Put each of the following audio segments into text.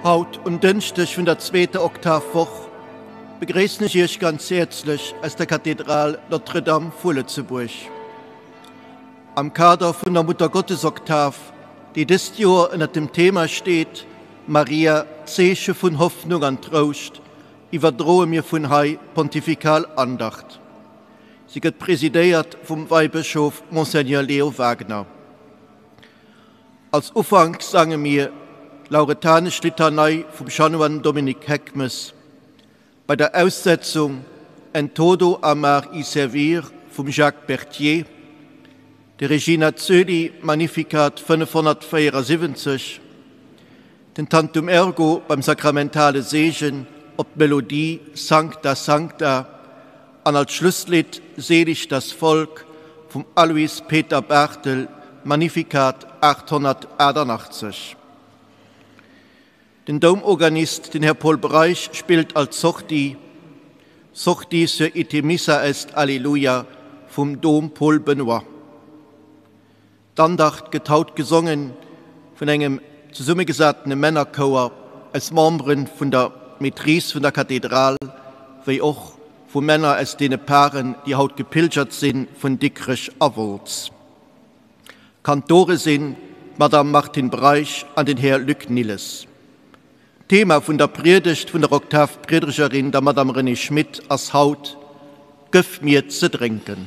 Haut um Dënschdeg vun der zweeter Oktavwoch begréissen ech Iech ganz häerzlech aus der Kathedral Notre-Dame vu Lëtzebuerg. Am Kader vun der Muttergottesoktav, déi dëst Joer ënnert dem Thema steet, Maria, Zeeche vun Hoffnung an Trouscht, iwwerdroe mir vun hei d'pontifikal Andacht. Si gëtt presidéiert vum Weibëschof Monseigneur Leo Wagener. Als Ufank sange mir d'Lauretanesch Litanei vum Chanoine Dominique Heckmes. Bei der Aussetzung En todo amar y servir vum Jacques Berthier, de Regina Coeli Magnificat 574, den Tantum Ergo beim sakramentale Seegen op d'Melodie Sancta Sancta an als Schlusslidd Selig das Volk vum Alois Peter Barthel Magnificat 888. Den Doumorganist, den Här Paul Breisch, spillt als Sortie Sortie sur Ite Missa Est Alleluia vum Dom Paul Benoy. D'Andacht gëtt haut gesonge vun engem zesummegesatene Männerchouer aus Membere vun der Maîtrise vun der Kathedral, wéi och vu Männer aus deene Paren, déi haut gepilgert si vun Dikrech a Wolz. Kantore sinn d'Madame Martine Breisch an den Här Luc Nilles. D'Thema vun der Priedegt vun der Oktavpriedregerin, der Madame Renée Schmit, ass haut, Gëff mir ze drénken.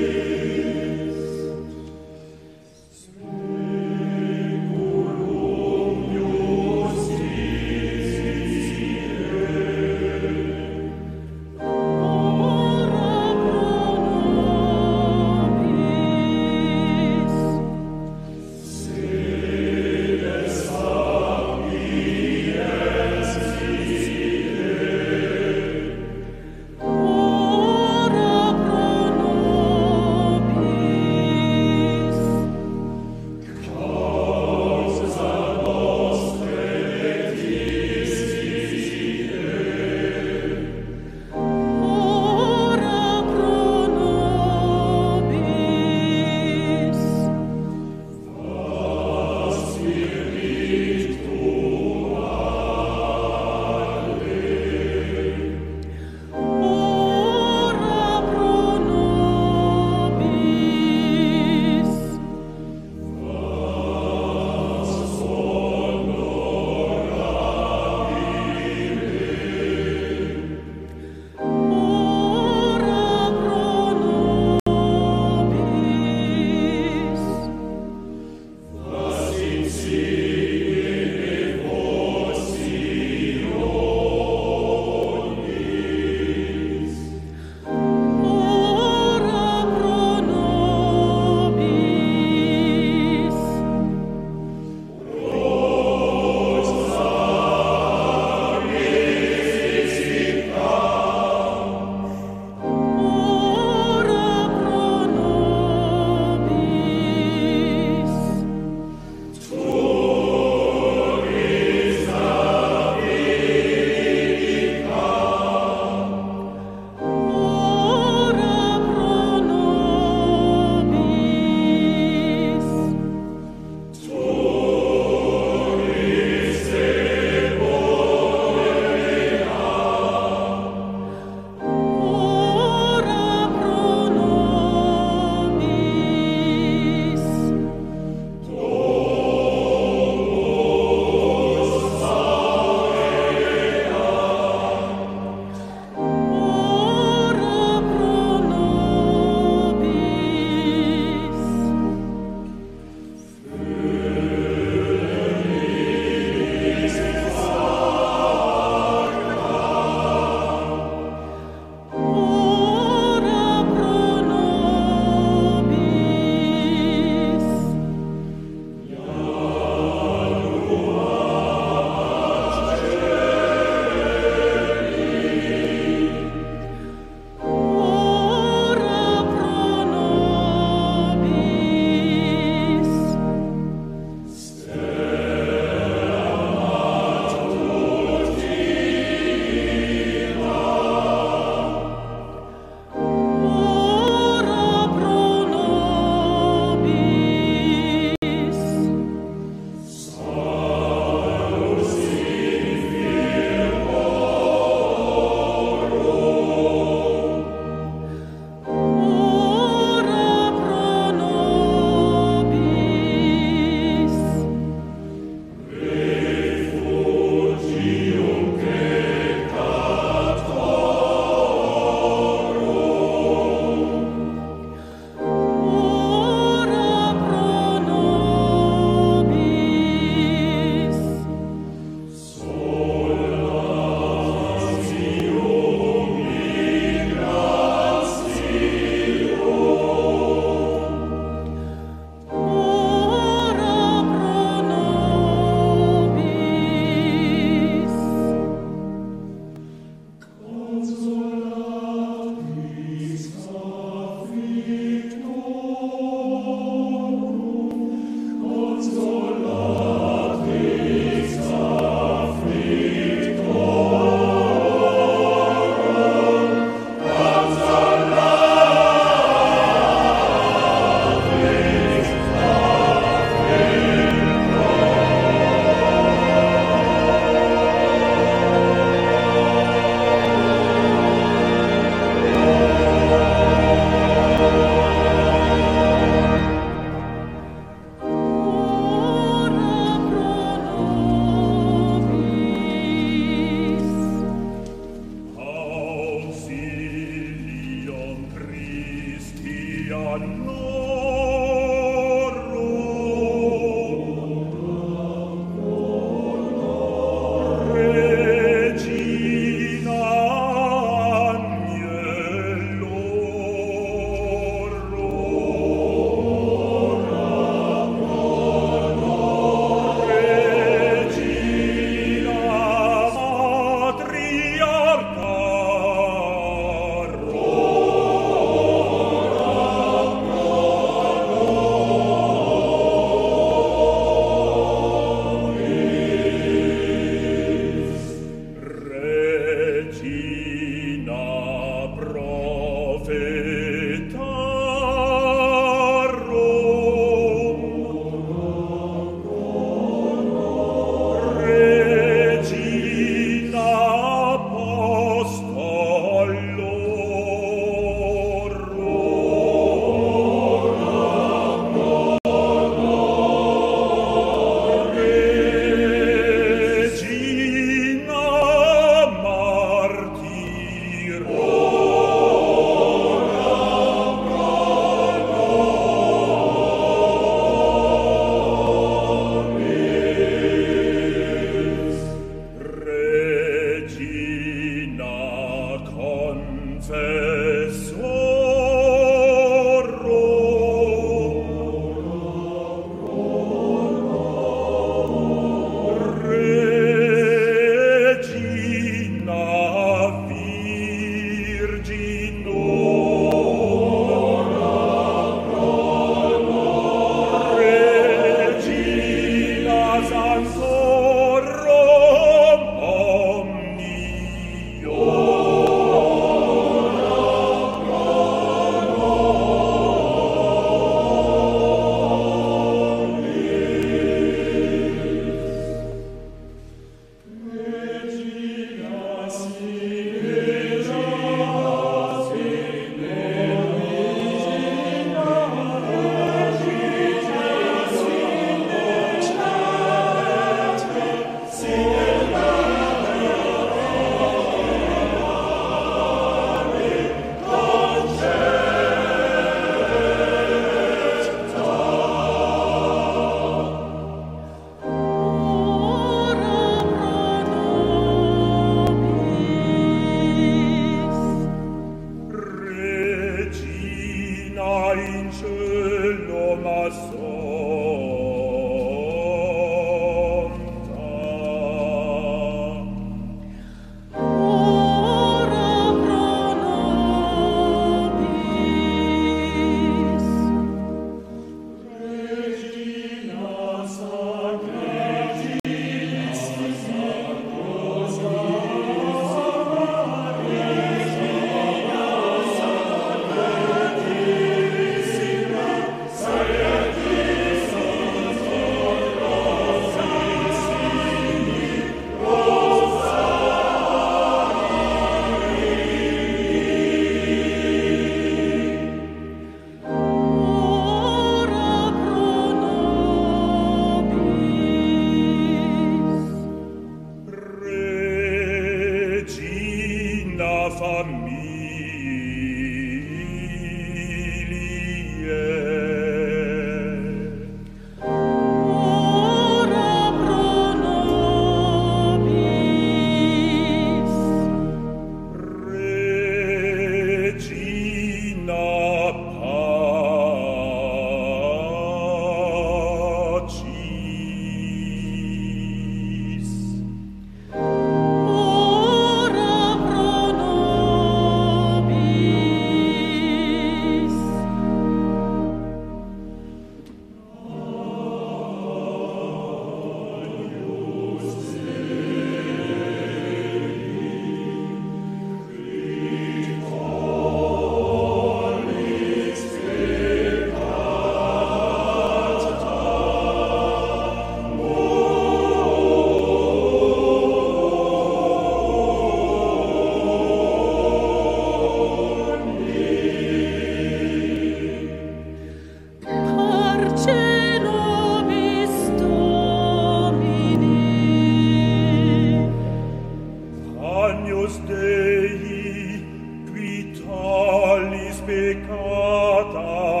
Agnus Dei, qui talis peccata.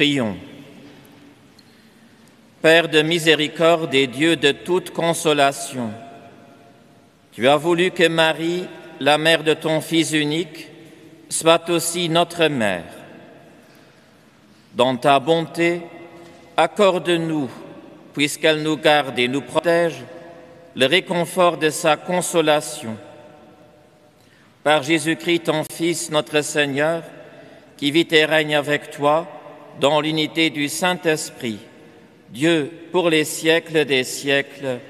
Prions. Père de miséricorde et Dieu de toute consolation, tu as voulu que Marie, la mère de ton Fils unique, soit aussi notre mère. Dans ta bonté, accorde-nous, puisqu'elle nous garde et nous protège, le réconfort de sa consolation. Par Jésus-Christ, ton Fils, notre Seigneur, qui vit et règne avec toi dans l'unité du Saint-Esprit, Dieu pour les siècles des siècles.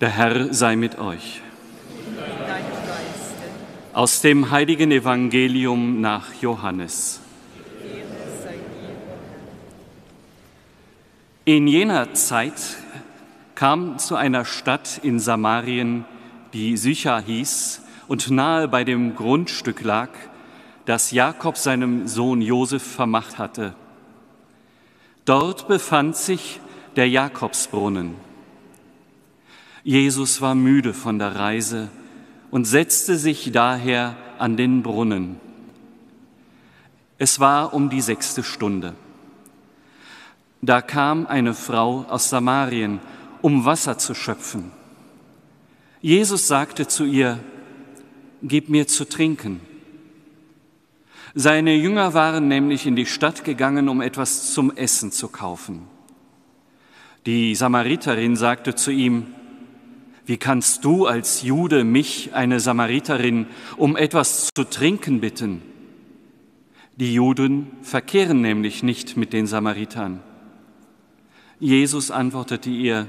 Der Herr sei mit euch. Aus dem heiligen Evangelium nach Johannes. In jener Zeit kam zu einer Stadt in Samarien, die Sychar hieß und nahe bei dem Grundstück lag, das Jakob seinem Sohn Josef vermacht hatte. Dort befand sich der Jakobsbrunnen. Jesus war müde von der Reise und setzte sich daher an den Brunnen. Es war um die sechste Stunde. Da kam eine Frau aus Samarien, um Wasser zu schöpfen. Jesus sagte zu ihr, Gib mir zu trinken. Seine Jünger waren nämlich in die Stadt gegangen, um etwas zum Essen zu kaufen. Die Samariterin sagte zu ihm, Wie kannst du als Jude mich, eine Samariterin, um etwas zu trinken bitten? Die Juden verkehren nämlich nicht mit den Samaritern. Jesus antwortete ihr,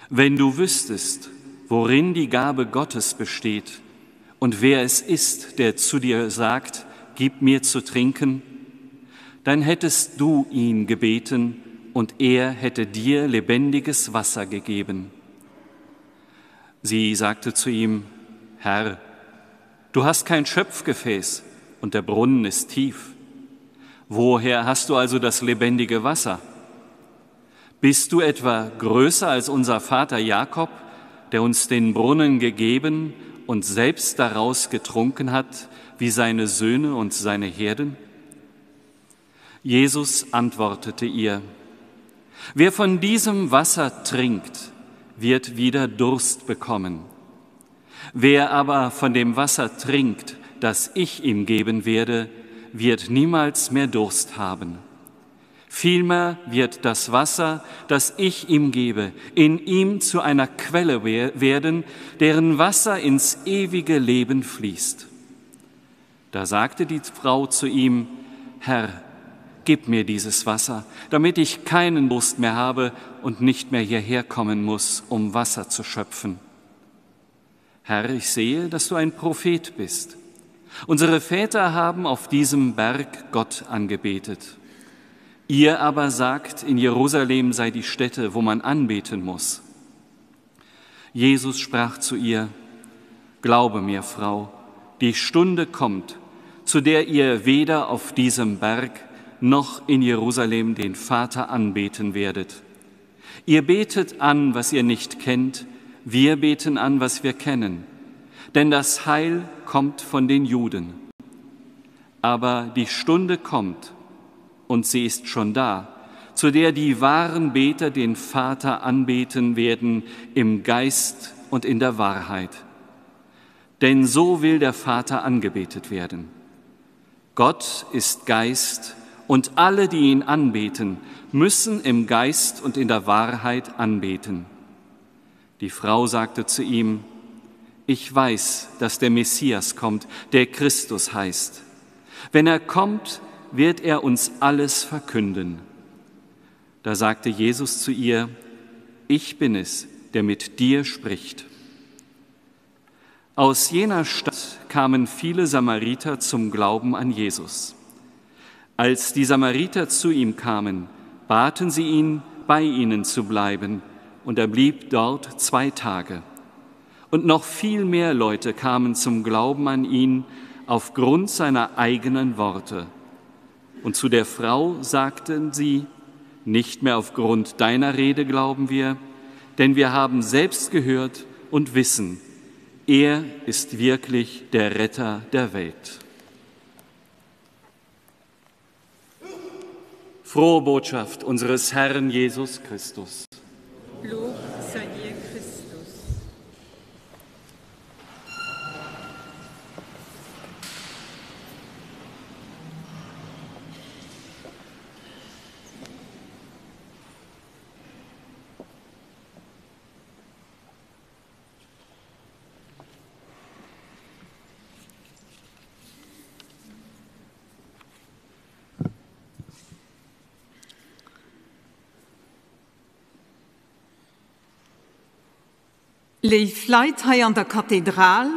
Wenn du wüsstest, worin die Gabe Gottes besteht und wer es ist, der zu dir sagt, Gib mir zu trinken, dann hättest du ihn gebeten und er hätte dir lebendiges Wasser gegeben. Sie sagte zu ihm, Herr, du hast kein Schöpfgefäß und der Brunnen ist tief. Woher hast du also das lebendige Wasser? Bist du etwa größer als unser Vater Jakob, der uns den Brunnen gegeben und selbst daraus getrunken hat, wie seine Söhne und seine Herden? Jesus antwortete ihr, Wer von diesem Wasser trinkt, wird wieder Durst bekommen. Wer aber von dem Wasser trinkt, das ich ihm geben werde, wird niemals mehr Durst haben. Vielmehr wird das Wasser, das ich ihm gebe, in ihm zu einer Quelle werden, deren Wasser ins ewige Leben fließt. Da sagte die Frau zu ihm, Herr, gib mir dieses Wasser, damit ich keinen Durst mehr habe und nicht mehr hierher kommen muss, um Wasser zu schöpfen. Herr, ich sehe, dass du ein Prophet bist. Unsere Väter haben auf diesem Berg Gott angebetet. Ihr aber sagt, in Jerusalem sei die Stätte, wo man anbeten muss. Jesus sprach zu ihr, Glaube mir, Frau, die Stunde kommt, zu der ihr weder auf diesem Berg noch in Jerusalem den Vater anbeten werdet. Ihr betet an, was ihr nicht kennt, wir beten an, was wir kennen. Denn das Heil kommt von den Juden. Aber die Stunde kommt, und sie ist schon da, zu der die wahren Beter den Vater anbeten werden im Geist und in der Wahrheit. Denn so will der Vater angebetet werden. Gott ist Geist, und alle, die ihn anbeten, müssen im Geist und in der Wahrheit anbeten. Die Frau sagte zu ihm, Ich weiß, dass der Messias kommt, der Christus heißt. Wenn er kommt, wird er uns alles verkünden. Da sagte Jesus zu ihr, Ich bin es, der mit dir spricht. Aus jener Stadt kamen viele Samariter zum Glauben an Jesus. Als die Samariter zu ihm kamen, baten sie ihn, bei ihnen zu bleiben, und er blieb dort zwei Tage. Und noch viel mehr Leute kamen zum Glauben an ihn aufgrund seiner eigenen Worte. Und zu der Frau sagten sie, nicht mehr aufgrund deiner Rede glauben wir, denn wir haben selbst gehört und wissen, er ist wirklich der Retter der Welt. Frohe Botschaft unseres Herrn Jesus Christus. Lob sei dir, Christus. Léif Leit hei an der Kathedral,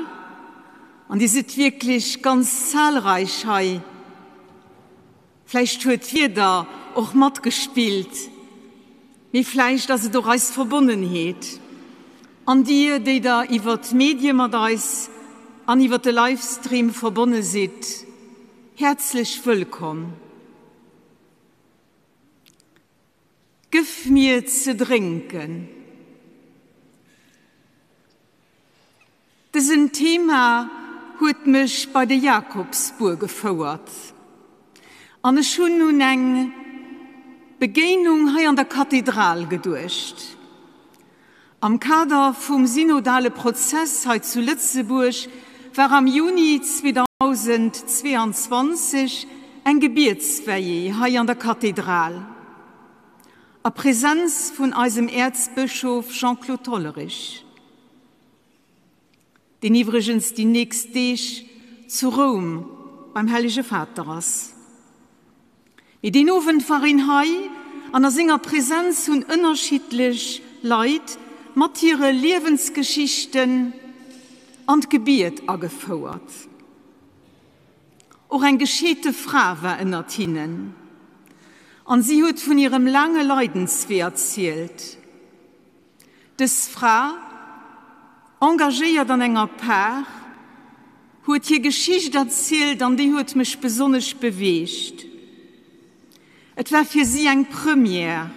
an Dir sidd wierklech ganz zahlreich hei, vläicht huet d'Wieder och matgespillt, mee vläicht ass et och eis Verbonnenheet, an Dir, déi Der iwwer d'Medie mat eis an iwwer de Livestream verbonne sidd, häerzlech wëllkomm. Gëff mir ze drénken. Dësen Thema huet mech bei de Jakobsbuer gefouert an ech hunn un eng Begéinung hei an der Kathedral geduecht. Am Kader vum synodale Prozess hei zu Lëtzebuerg war am Juni 2022 eng Gebietsveillée hei an der Kathedral a Presenz vun eisem Äerzbëschof Jean-Claude Hollerich, deen iwwregens déi nächst Deeg zu Roum beim Hellege Vater ass. Mee deen Owend war een hei an a senger Presenz hunn ënnerschiddlech Leit mat hire Liewensgeschichten an d'Gebiet agefouert. Och eng gescheete Fra war ënnert hinnen an si huet vun hirem laange Leidenswee erzielt. Dës Fra, engagéiert an enger Par, huet hir Geschicht erzielt an déi huet mech besonnesch beweegt. Et war fir si eng Première,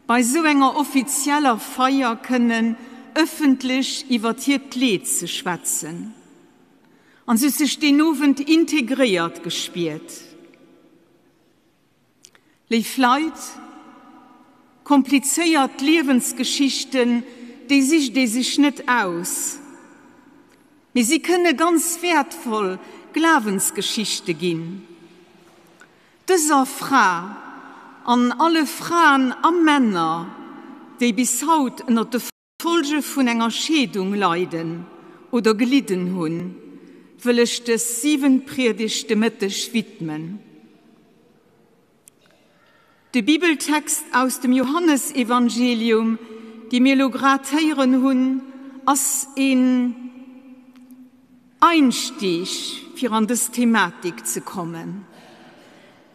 bei sou enger offizieller Feier kënnen ëffentlech iwwert hiert Leed ze schwätzen. An si huet sech deen Owend integréiert gespiert. Léif Leit, komplizéiert Liewensgeschichten, déi sicht ee sech net aus, mee si kënne ganz wäertvoll Glawensgeschichte ginn. Dëser Fra an alle Fraen a Männer, déi bis haut ënnert de Folge vun enger Scheedung leiden oder gelidden hunn, wëll ech dës Siwentpriedegt de Mëtteg widmen. De Bibeltext aus dem Johannesevangelium, dee mir elo grad héieren hunn, ass een Einstieg, fir an dës Thematik ze kommen.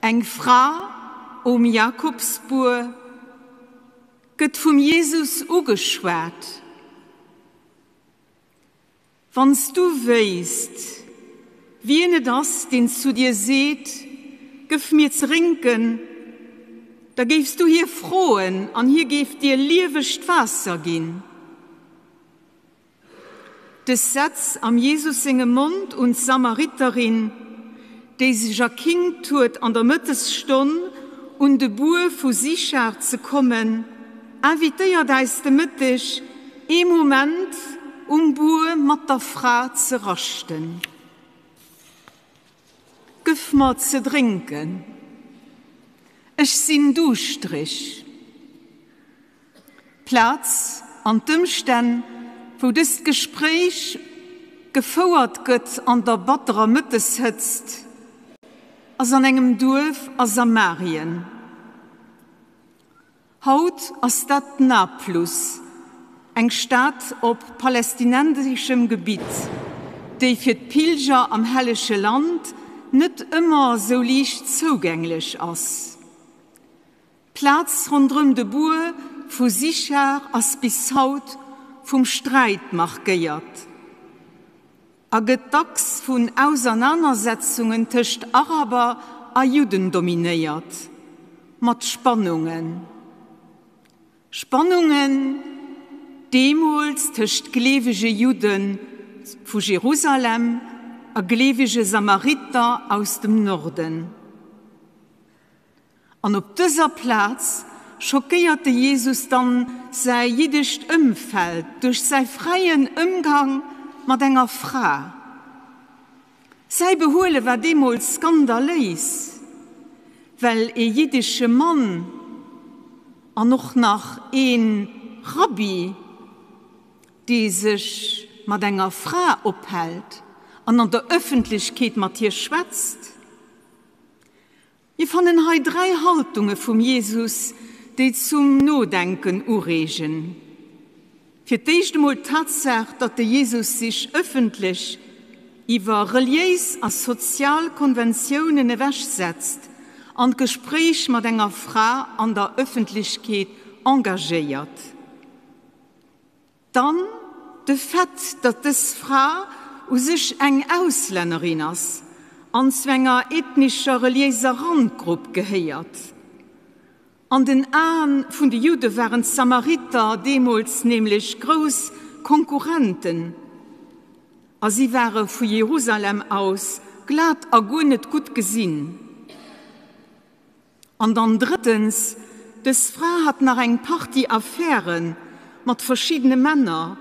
Eng Fra um Jakobsbuer, Gëtt vum Jesus ugeschwat. Wann s du wéisst, wien et ass, deen zu dir seet, Gëff mir ze drénken, da géifs du hie froen an hie géif dir liewegt Waasser ginn. Dës Sätz am Jesus sengem Mond un d'Samariterin, déi sech erkingt huet an der Mëttesstonn un de Buer vu Sichar ze kommen, invitéiert äis de Mëtteg, ee Moment um Buer mat der Fra ze raschten. Gëff mer ze drénken, ech sinn duuschtereg. D'Plaz an d'Ëmstänn, wou dëst Gespréich gefouert gëtt an der batterer Mëtteshëtzt. ass an engem Duerf a Samarien. Haut ass dat Nablus, eng Stad op palestinenseschem Gebitt, déi fir d'Pilger am Hellege Land net ëmmer sou liicht zougänglech ass. D'Plaz ronderëm de Buer vu Sichar ass bis haut vum Sträit markéiert a gëtt dacks vun Ausernanersetzungen tëscht Araber a Judden dominéiert, mat Spannungen. Spannungen deemools tëscht gleewege Judde vu Jerusalem a gleewege Samariter aus dem Norden. An op dëser Plaz schockéiert de Jesus dann säi jiddescht Ëmfeld duerch säi fräien Ëmgang mat enger Fra. Säi Behuele war deemools skandaléis, well ee jiddesche Mann an och nach ee Rabbi, dee sech mat enger Fra ophält an an der Ëffentlechkeet mat hir schwätzt, Mir fannen hei 3 Haltunge vum Jesus, déi zum Nodenken ureegen. Fir d'éischt emol d'Tatsaach, datt de Jesus sich ëffentlech iwwer reliéis a sozial Konventiounen ewechsetzt an d'Gespréich mat enger Fra an der Ëffentlechkeet engagéiert. Dann de Fait, datt dës Fra u sech eng Auslännerin ass an zu enger ethnescher reliéiser Randgrupp gehéiert. An den Aen vun de Judde waren d'Samariter deemools nämlech grouss Konkurrenten a si ware vu Jerusalem aus glat a guer net gutt gesinn. An dann drëttens, dës Fra hat nach eng Partie Affäre mat verschiddene Männer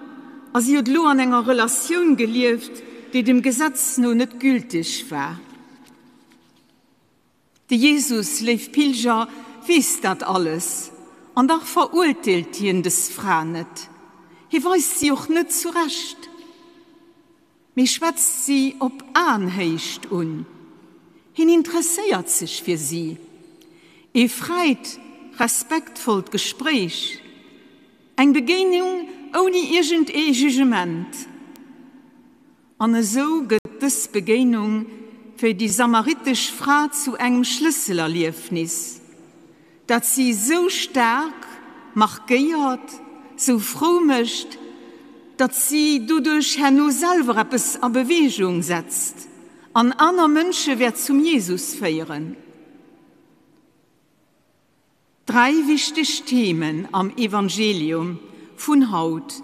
a si huet elo an enger Relatioun gelieft, déi dem Gesetz no net gülteg war. De Jesus, léif Pilger, weess dat alles an dach verurteelt hien dës Fra net. Hie weist si och net zurecht. Mee schwätzt si op Aenhéicht un. Hien interesséiert sech fir si. Ee fräit, respektvollt Gespréich. Eng Begéinung ouni iergend ee Jugement. An esou gëtt dës Begéinung fir déi samaritesch Fra zu engem Schlësselerliefnis. Dat si sou staark markéiert, sou frou mécht, datt si doduerch herno selwer eppes a Beweegung setzt an aner Mënsche wäert zum Jesus féieren. Dräi wichteg Themen am Evangelium vun haut,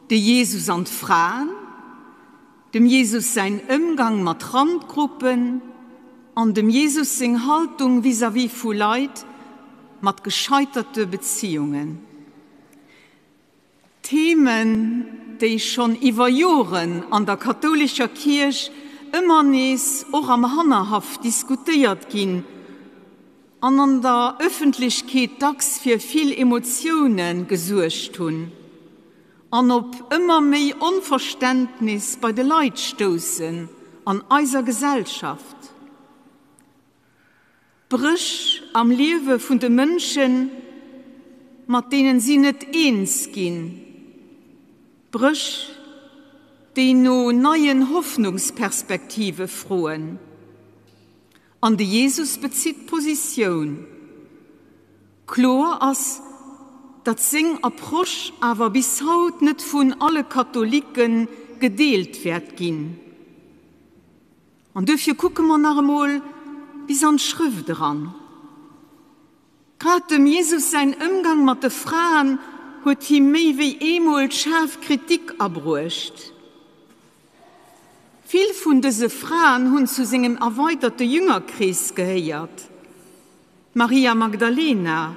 de Jesus an d'Fraen, Dem Jesus säin Ëmgang mat Randgruppen an dem Jesus seng Haltung vis-à-vis vu Leit mat gescheiterte Beziungen. Themen, déi schonn iwwer Joren an der kathoulescher Kierch ëmmer nees och am Hannerhaff diskutéiert ginn an an der Ëffentlechkeet dacks fir vill Emotioune gesuergt hunn. An op ëmmer méi Onverständnis bei de Leit stoussen an eiser Gesellschaft. Bréch am Liewe vun de Mënschen, mat deenen si net eens ginn. Bréch, déi no neien Hoffnungsperspektive froen. An de Jesus bezitt Positioun. Kloer ass, datt seng Approche awer bis haut net vun alle Katholike gedeelt wäert ginn. An duerfir kucke mer nach emol bis an d'Schrëft eran. Grad dem Jesus säin Ëmgang mat de Fraen huet him méi wéi eemol schaarf Kritik abruecht. Vill vun dëse Fraen hunn zu sengem erweiderte Jüngerkrees gehéiert. D'Maria Magdalena,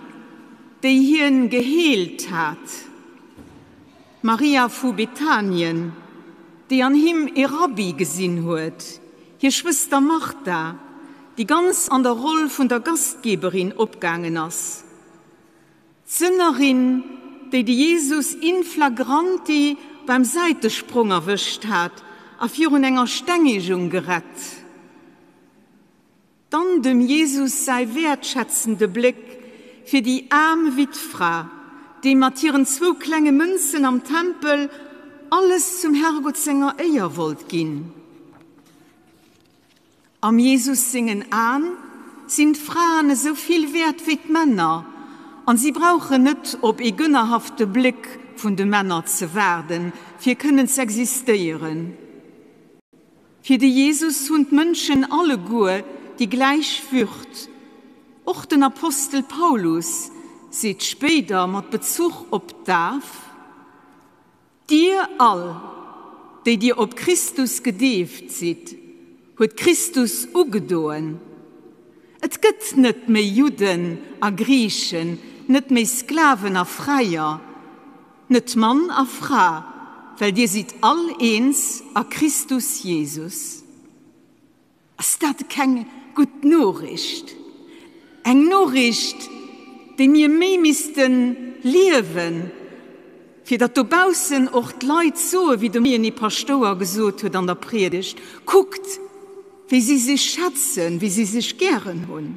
déi hien geheelt hat, d'Maria vu Bethanien, déi an him ee Rabbi gesinn huet, hir Schwëster Martha, déi ganz an der Roll vun der Gastgeberin opgaangen ass, d'Sënnerin, déi de Jesus in flagranti beim Säitesprong erwëscht hat a virun enger Stengegung gerett. Dann dem Jesus säi wäertschätzende Bléck fir déi aarm Wittfra, déi mat hiren zwou klenge Mënzen am Tempel alles zum Herrgott senger Éier wollt ginn. Am Jesus sengen Aen sinn d'Fraen esou vill wäert wéi d'Männer an si brauchen net op ee gönnerhafte Bléck vun de Männer ze waarden, fir kënnen z'existéieren. Fir de Jesus hunn d'Mënschen alleguer déi gläich Würd. Och den Apostel Paulus seet spéider mat Bezuch op d'Daf, Dir all, déi dir op Christus gedeeft sidd, huet Christus ugedoen. Et gëtt net méi Judden a Griichen, net méi Sklaven a Fräier, Net Mann a Fra, well dir sidd all eens a Christus Jesus. Ass dat keng gutt Noriicht? Eng Noriicht, déi mir méi misste liewen, fir datt dobaussen och d'Leit soe wéi de Moien ee Paschtouer gesot huet an der Priedegt, Kuckt, wéi si sech schätzen, wéi si sech gären hunn.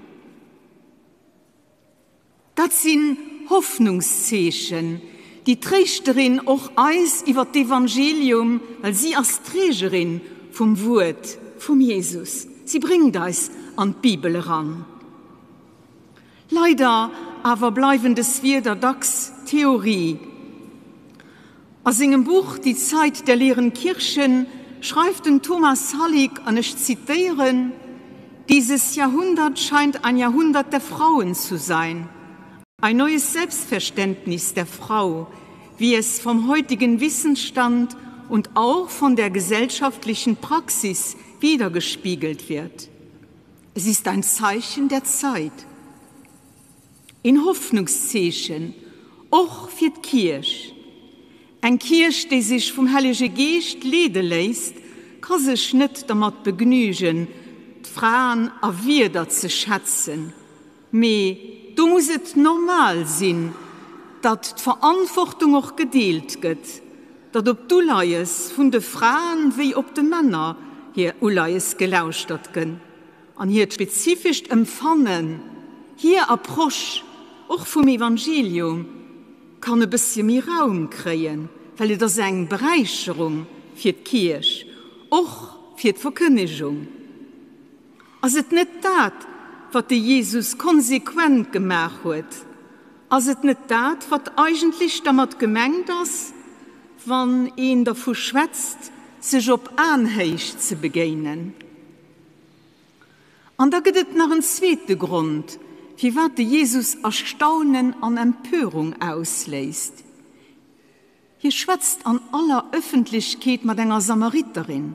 Dat sinn Hoffnungszeechen, déi d'Tréischterin och eis iwwer d'Evangelium, well si ass d'Trägerin vum Wuert vum Jesus, si bréngt eis an d'Bibel eran. Leider awer bleiwen des Wierder dacks Theorie. A sengem Buch Die Zeit der leeren Kirchen schreift den Thomas Hallig, an ech zitéieren, Dieses Jahrhundert scheint ein Jahrhundert der Frauen zu sein, ein neues Selbstverständnis der Frau, wie es vom heutigen Wissensstand und auch von der gesellschaftlichen Praxis widergespiegelt wird. Es ist ein Zeichen der Zeit. Een Hoffnungszeechen och fir d'Kierch. Eng Kierch, déi sech vum Hellege Geescht leede léisst, ka sech net dermat begnügen, d'Fraen a Wierder ze schätzen, mee do muss et normal sinn, datt d'Verantwortung och gedeelt gëtt, datt op d'Uleies vun de Fraen wéi op de Männer hir Uleies gelauschtert gënn. An hiert spezifescht Empfannen, hir Approche och vum Evangelium kann e bëssche méi Raum kréien, well et ass eng Beräicherung fir d'Kierch, och fir d'Verkënnegung. Ass et net dat, wat de Jesus konsequent gemaach huet? Ass et net dat, wat eigentlech dermat gemengt ass, wann een dervu schwätzt, sech op Aenhéicht ze begéinen? An da gëtt et nach en zweete Grond, firwat de Jesus Erstaunen an Empörung ausléist, Hie schwätzt an aller Ëffentlechkeet mat enger Samariterin.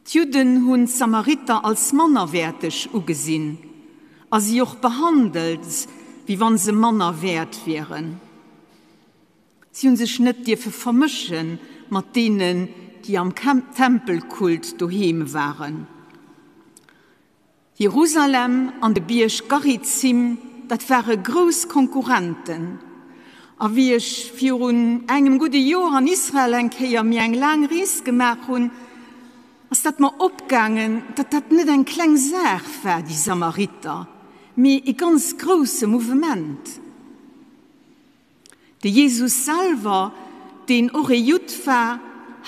D'Judden hunn d'Samariter als mannerwäerteg ugesinn a si och behandelt, wéi wann se manner wäert wieren. Si hunn sech net dierfe vermësche mat deenen, déi am Tempelkult doheem waren. Jerusalem an de Bierg Garizim, dat ware grouss Konkurrenten. A wéi ech virun engem gudde Joer an Israel eng Kéier mir eng laang Rees gemaach hunn, ass dat mer opgaangen, datt dat net eng kleng Saach war, déi Samariter, mee e ganz grousse Mouvement. De Jesus selwer, deen och e Judd war,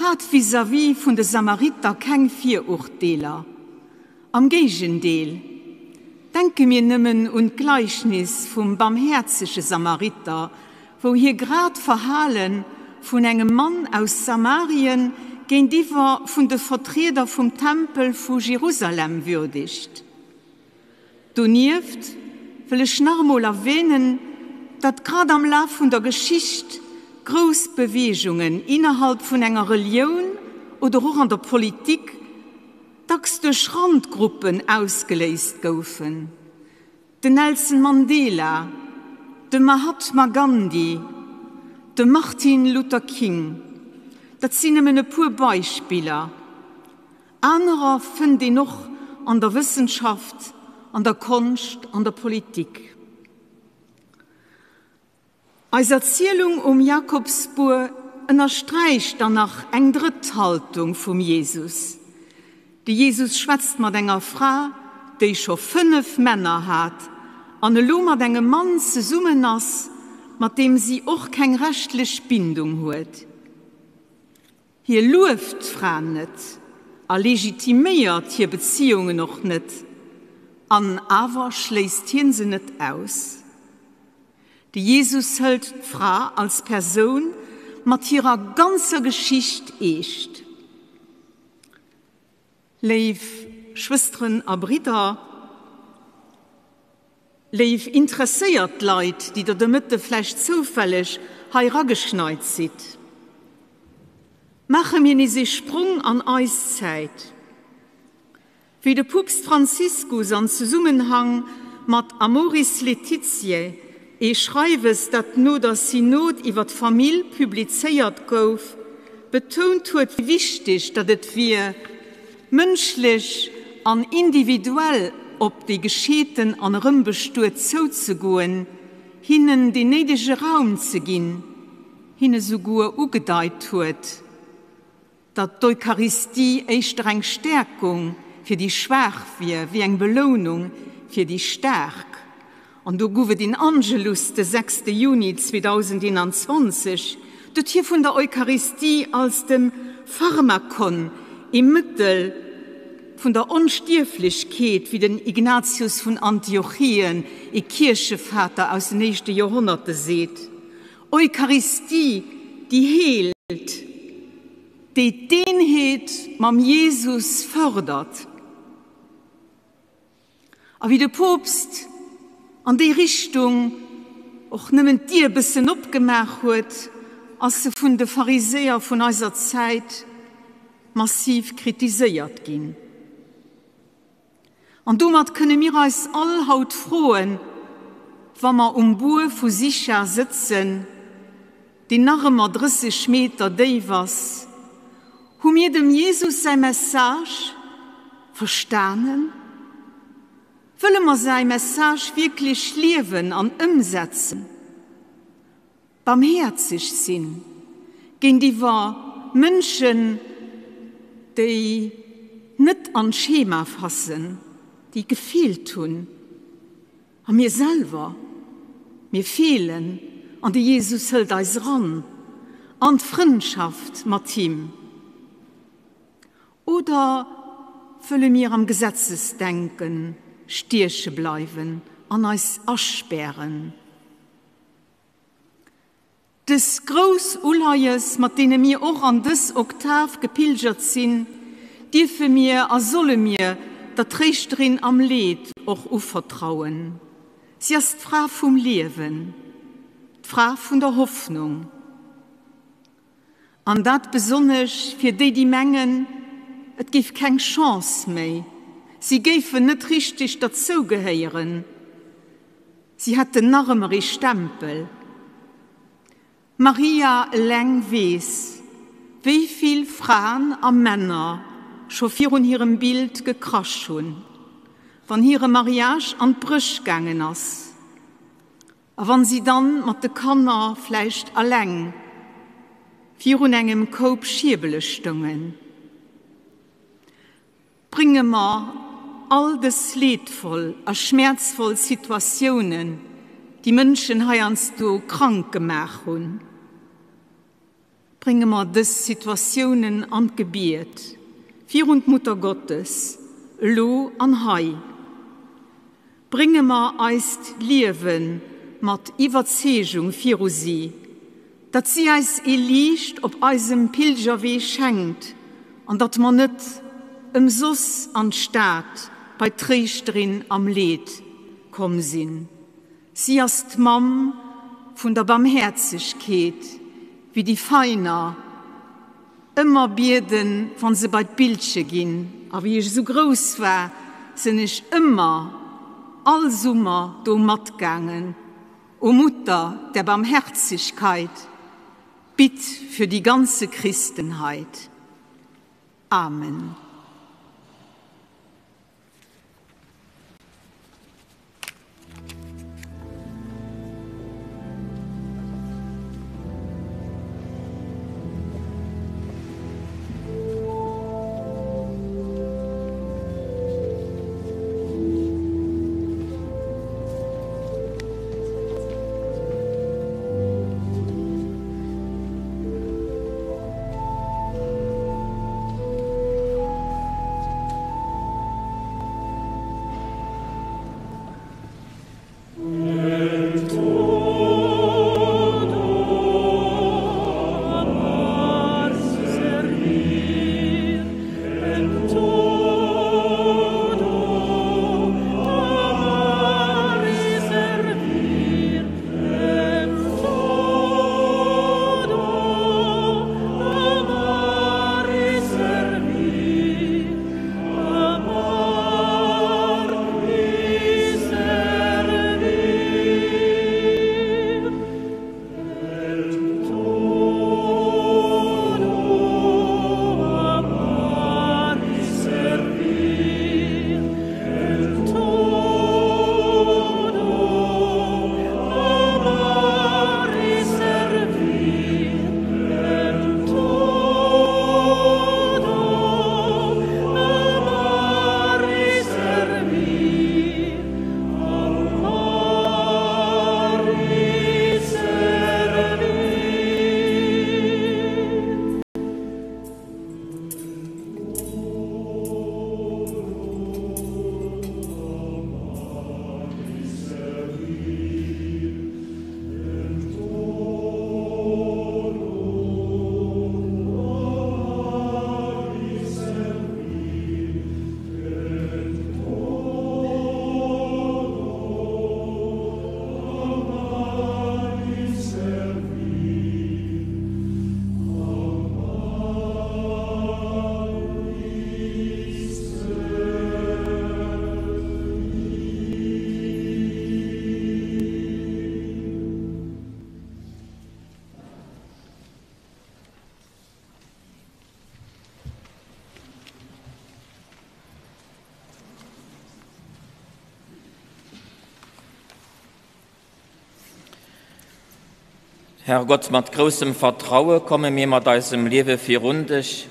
hat vis-à-vis vun de Samariter keng Virurteeler. Am Géigendeel, denke mir nëmmen un d'Gleichnis vum barmhäerzege Samariter, wou hie grad d'Verhale vun engem Mann aus Samarien géintiwwer vun de Vertrieder vum Tempel vu Jerusalem würdigt. Donieft wëll ech nach emol erwähnen, datt grad am Laf vun der Geschicht grouss Beweegungen innerhalb vun enger Relioun oder och an der Politik dacks duerch Randgruppen ausgeléist goufen, den Nelson Mandela, de Mahatma Gandhi, de Martin Luther King, dat sinn nëmmen e puer Beispiller. Anerer fënnt een och an der Wëssenschaft, an der Konscht, an der Politik. Eis Erzielung um Jakobsbuer ënnersträicht dann nach eng drëtt Haltung vum Jesus. De Jesus schwätzt mat enger Fra, déi scho 5 Männer hat an elo mat engem Mann zesummen ass, mat deem si och keng rechtlech Bindung huet. Hie lueft d'Fra net a legitiméiert hir Beziungen och net, an awer schléisst hien se net aus. De Jesus hëlt d'Fra als Persoun mat hirer ganzer Geschicht eescht. Léif Schwësteren a Bridder, léif interesséiert Leit, déi der de Mëtte vläicht zoufälleg hei erageschneit sidd, maache mir nees ee Sprong an eis Zäit. Wéi de Poopst Franziskus an Zesummenhang mat Amoris Laetitiae, ee Schreiwes, dat no der Synod iwwer d'Famill publizéiert gouf, betount huet, wéi wichteg datt et wier, mënschlech an individuell op déi Gescheeten an Erëmbestuet zouzegoen, hinnen deen néidege Raum ze ginn, hinne souguer ugedeit huet, datt d'Eucharistie éischter eng Stäerkung fir déi Schwaach wier, wéi eng Belounung fir déi Staark. An do guff et een Angelus de 6 Juni 2021, do huet hie vun der Eucharistie als dem Pharmakon, ee Mëttel vun der Onstierflechkeet, wéi den Ignatius vun Antiochien, ee Kierchevater aus den éischte Joerhonnerte seet. Eucharistie, déi heelt, déi d'Eenheet mam Jesus fërdert. A wéi de Poopst an déi Richtung och nëmmen d'Dier bëssen opgemaach huet, ass se vun de Pharisäer vun eiser Zäit massiv kritiséiert ginn. An domat kënne mir eis all haut froen, wa mer um Bur vu Sichar sëtzen, deen nach ëmmer 30 Meter déif ass, Hu mir dem Jesus säi Message verstanen? Wëlle mer säi Message wierklech liewen an ëmsetzen? Barmhäerzeg sinn géintiwwer Mënschen, déi net an d'Schema passen, déi gefeelt hunn. A mir selwer, mir feelen an de Jesus hëlt eis eran an d'Frëndschaft mat him. Oder wëlle mir am Gesetzesdenke stieche bleiwen an eis aspären? Dës grouss Uleies, mat deene mir och an dës Oktav gepilgert sinn, dierfe mir a solle mir der Tréischterin am Leed och uvertrauen. Si ass d'Fra vum Liewen, d'Fra vun der Hoffnung. An dat besonnesch fir déi, déi mengen, et géif keng Chance méi, si géifen net richteg derzougehéieren. Si hätten nach ëmmer ee Stempel. D'Maria eleng weess, wéi vill Fraen a Männer scho virun hirem Bild gekrasch hunn, wann hire Mariage an d'Bréch gaangen ass a wann si dann mat de Kanner vläicht eleng virun engem Koup Schierbele stoungen. Brénge mer all dës leedvoll a schmäerzvoll Situatiounen, déi Mënschen heiansdo krank gemaach hunn, brénge mer dës Situatiounen an d'Gebiet virun d'Mutter Gottes, elo an hei. Brénge mer eist Liewe mat Iwwerzeegung viru si, datt si eis ee Liicht op eisem Pilgerwee schenkt an datt mer net ëmsoss an d'Stad bei d'Tréischterin am Leed komm sinn. Si ass d'Mamm vun der Barmhäerzegkeet, wéi déi Feiner Ëmmer bieden, wann se bei d'Bildche ginn. A wéi ech esou grouss war, sinn ech ëmmer, all Summer, do matgaangen. O Mutter der Barmherzigkeit, bitt für die ganze Christenheit. Amen. Herr Gott, mat groussem Vertraue komme mir mat eisem Liewe virun dech,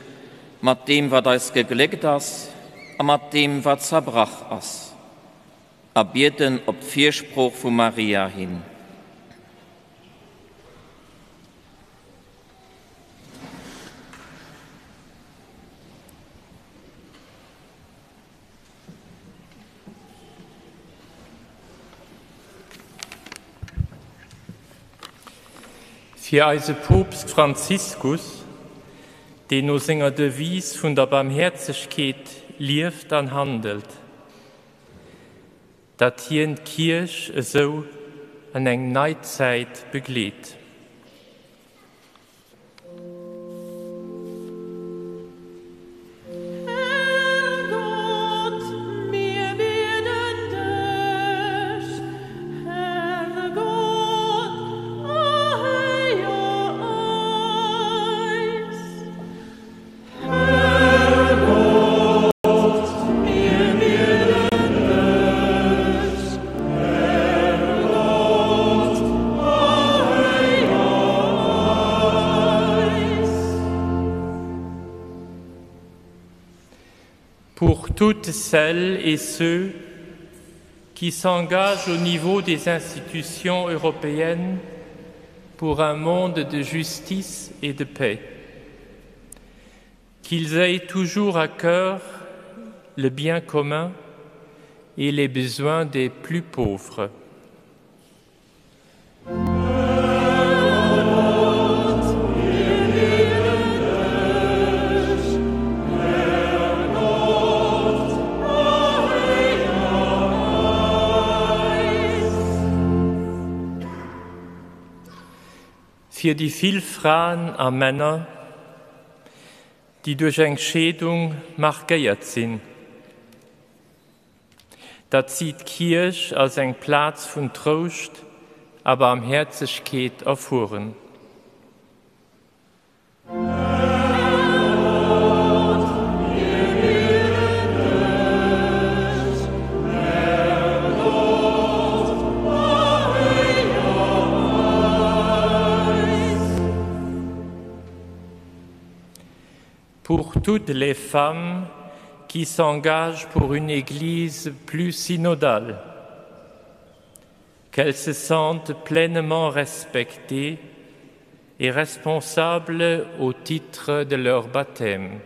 mat deem, wat eis gegléckt ass, a mat deem, wat zerbrach ass, a bieden op d'Firsprooch vu Maria hin. Fir eise Poopst Franziskus, deen no senger Devise vun der Barmhäerzegkeet lieft an handelt, datt hien d'Kierch esou an eng nei Zäit begleet. Pour toutes celles et ceux qui s'engagent au niveau des institutions européennes pour un monde de justice et de paix. Qu'ils aient toujours à cœur le bien commun et les besoins des plus pauvres. Fir déi vill Fraen a Männer, déi duerch eng Scheedung markéiert sinn, datt si d'Kierch als eng Plaz vun Trouscht a Barmhäerzegkeet erfueren. Pour toutes les femmes qui s'engagent pour une Église plus synodale, qu'elles se sentent pleinement respectées et responsables au titre de leur baptême.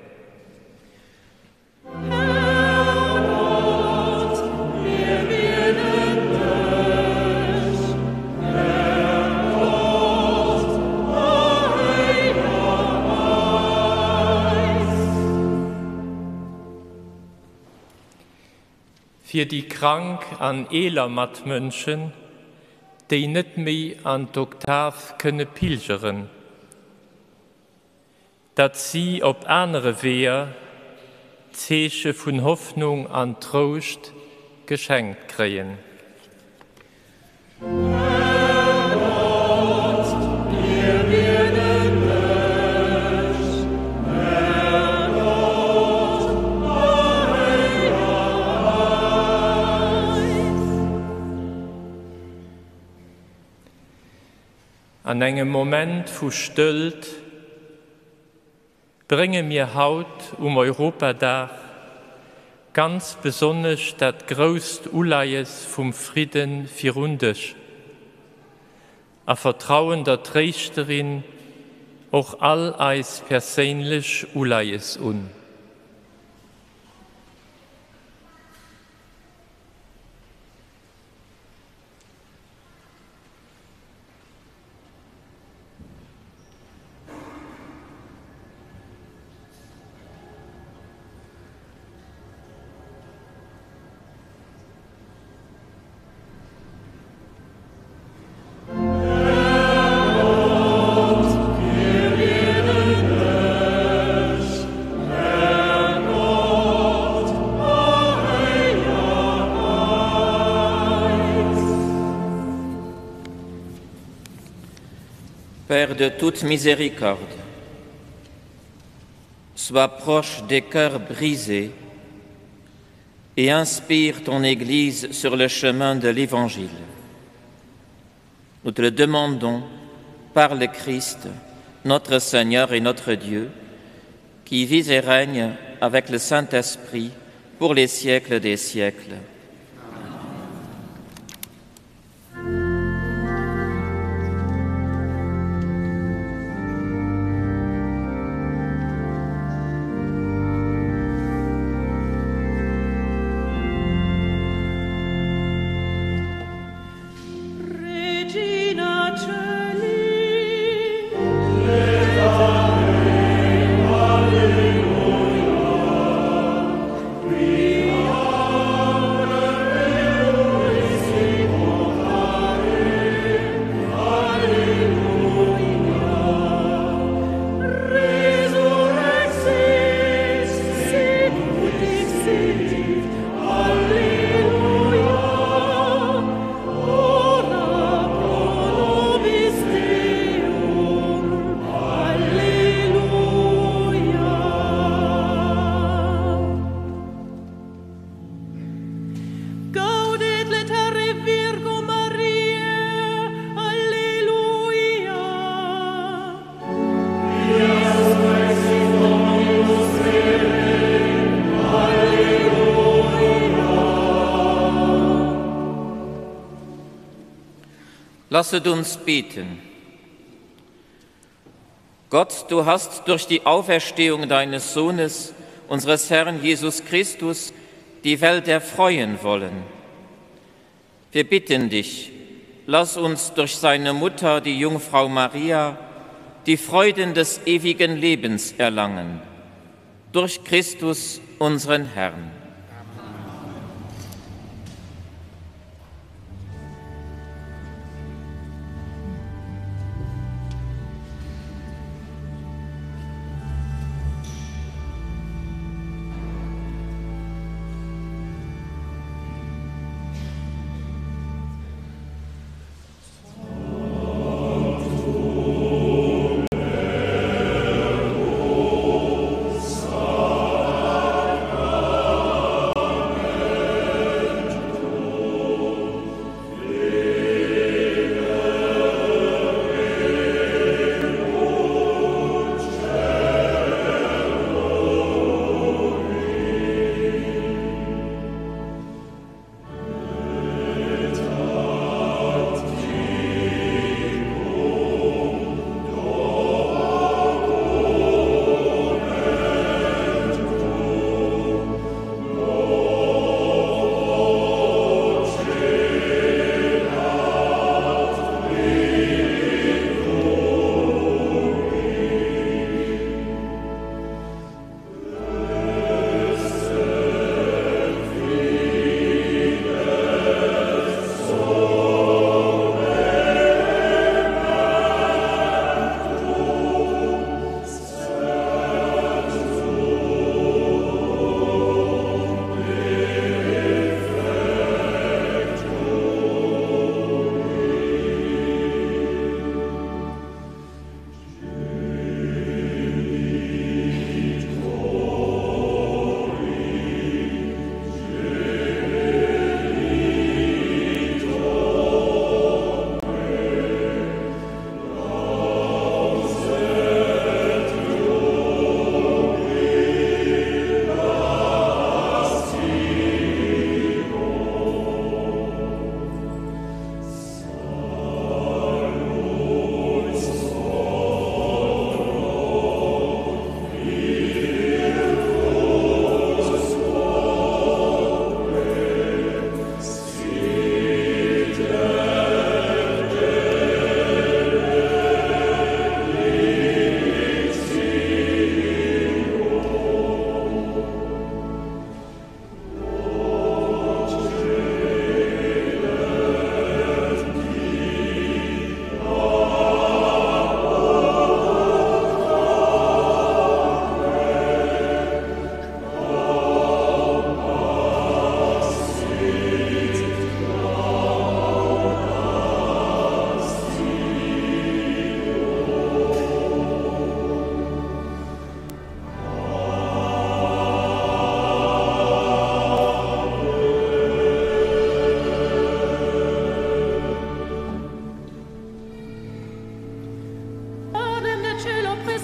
Fir déi krank an eeler Matmënschen, déi net méi an d'Oktav kënne pilgeren, datt si op anere Weeër Zeeche vun Hoffnung an Trouscht geschenkt kréien. An engem Moment vu Stëllt brénge mir haut um Europadag ganz besonnesch dat grousst Uleies vum Fridde virun dech a vertrauen der Tréischterin och all eis perséinlech Uleies un. Père de toute miséricorde, sois proche des cœurs brisés et inspire ton Église sur le chemin de l'Évangile. Nous te le demandons Par le Christ, notre Seigneur et notre Dieu, qui vit et règne avec le Saint-Esprit pour les siècles des siècles. Regina Coeli. Gaudet laetare Virgo Mariae, Alleluia. Lasset uns beten. Gott, du hast durch die Auferstehung deines Sohnes, unseres Herrn Jesus Christus, die Welt erfreuen wollen. Wir bitten dich, lass uns durch seine Mutter, die Jungfrau Maria, die Freuden des ewigen Lebens erlangen. Durch Christus, unseren Herrn.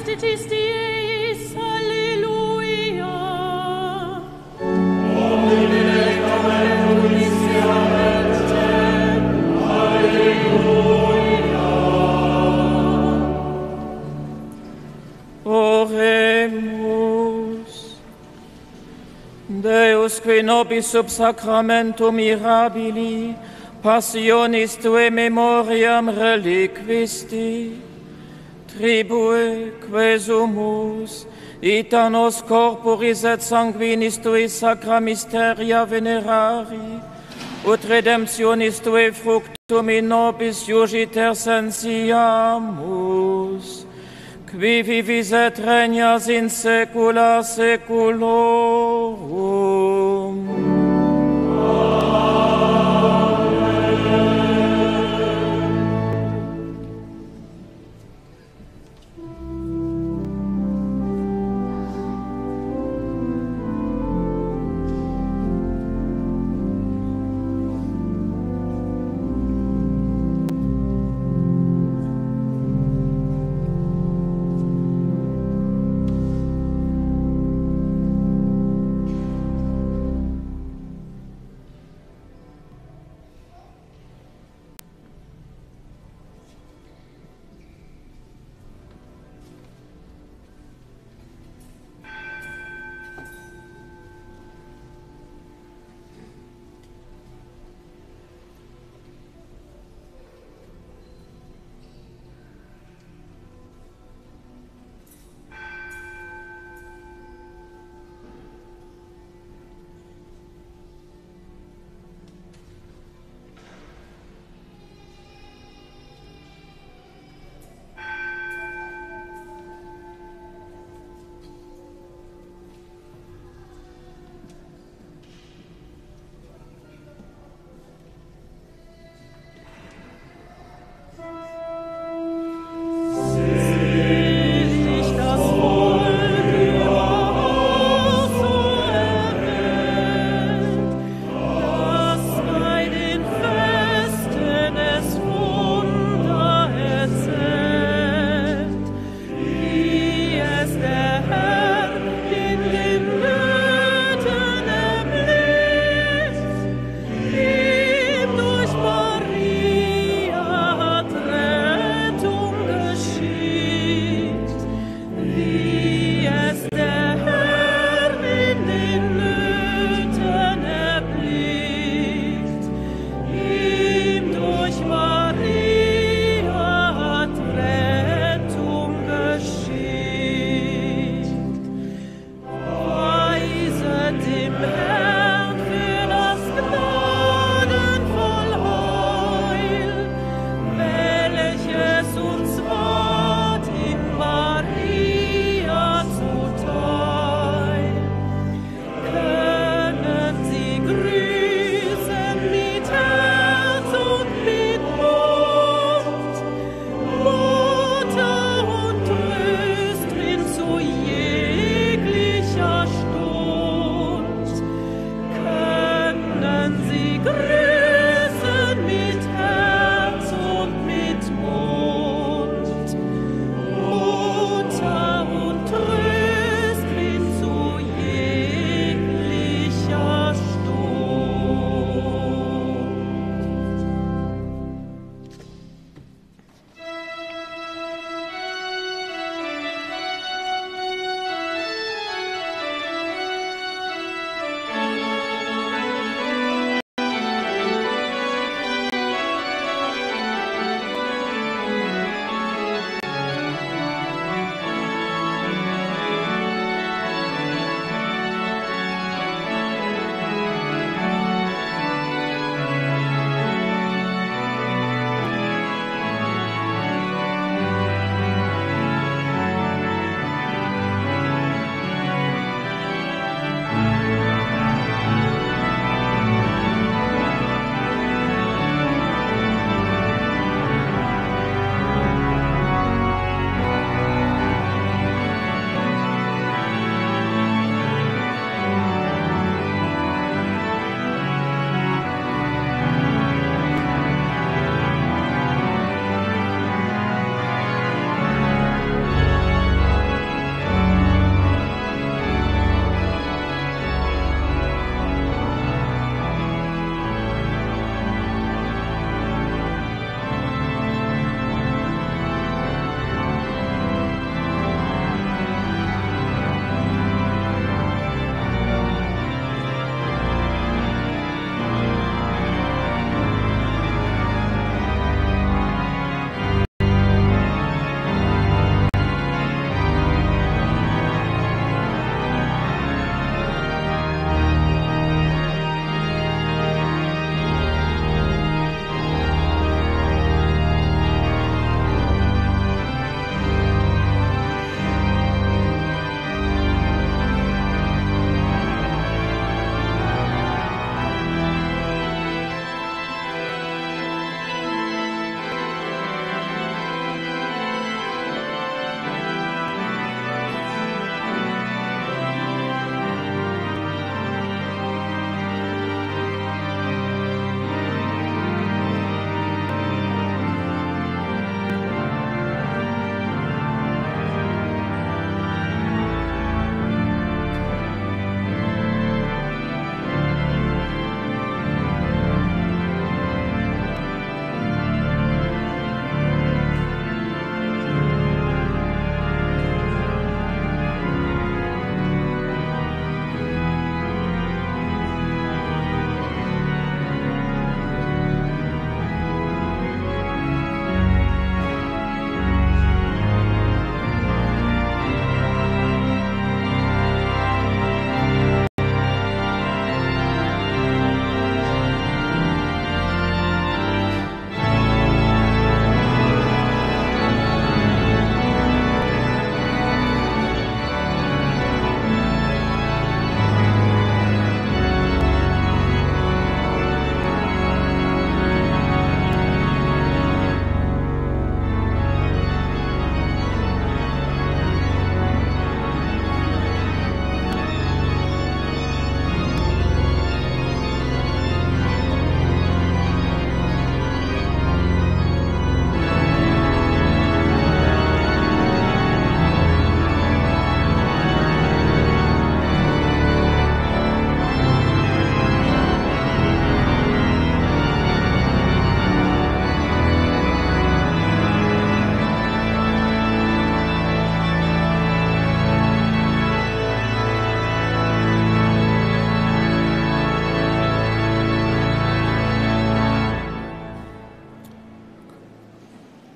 Majestatisti eis, Alleluia. Oremus. Deus qui nobis sub sacramentum mirabili passionis tuae memoriam reliquisti, tribue quesumus, ita nos corporis et sanguinis tui sacra mysteria venerari, ut redemptionis tuae fructum in nobis iugiter sensiamus, qui vivis et regnas in saecula saeculorum.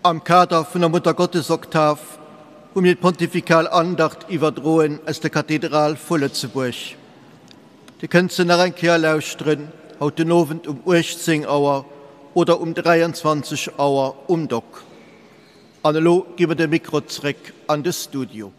Am Kader vun der Muttergottesoktav hu mir d'Pontifikal Andacht iwwerdroen aus der Kathedral vu Lëtzebuerg. Dir kënnt se nach eng Kéier lauschteren haut den Owend um 18 Auer oder um 23 Auer um Dock. An elo gi mer de Mikro zréck an de Studio.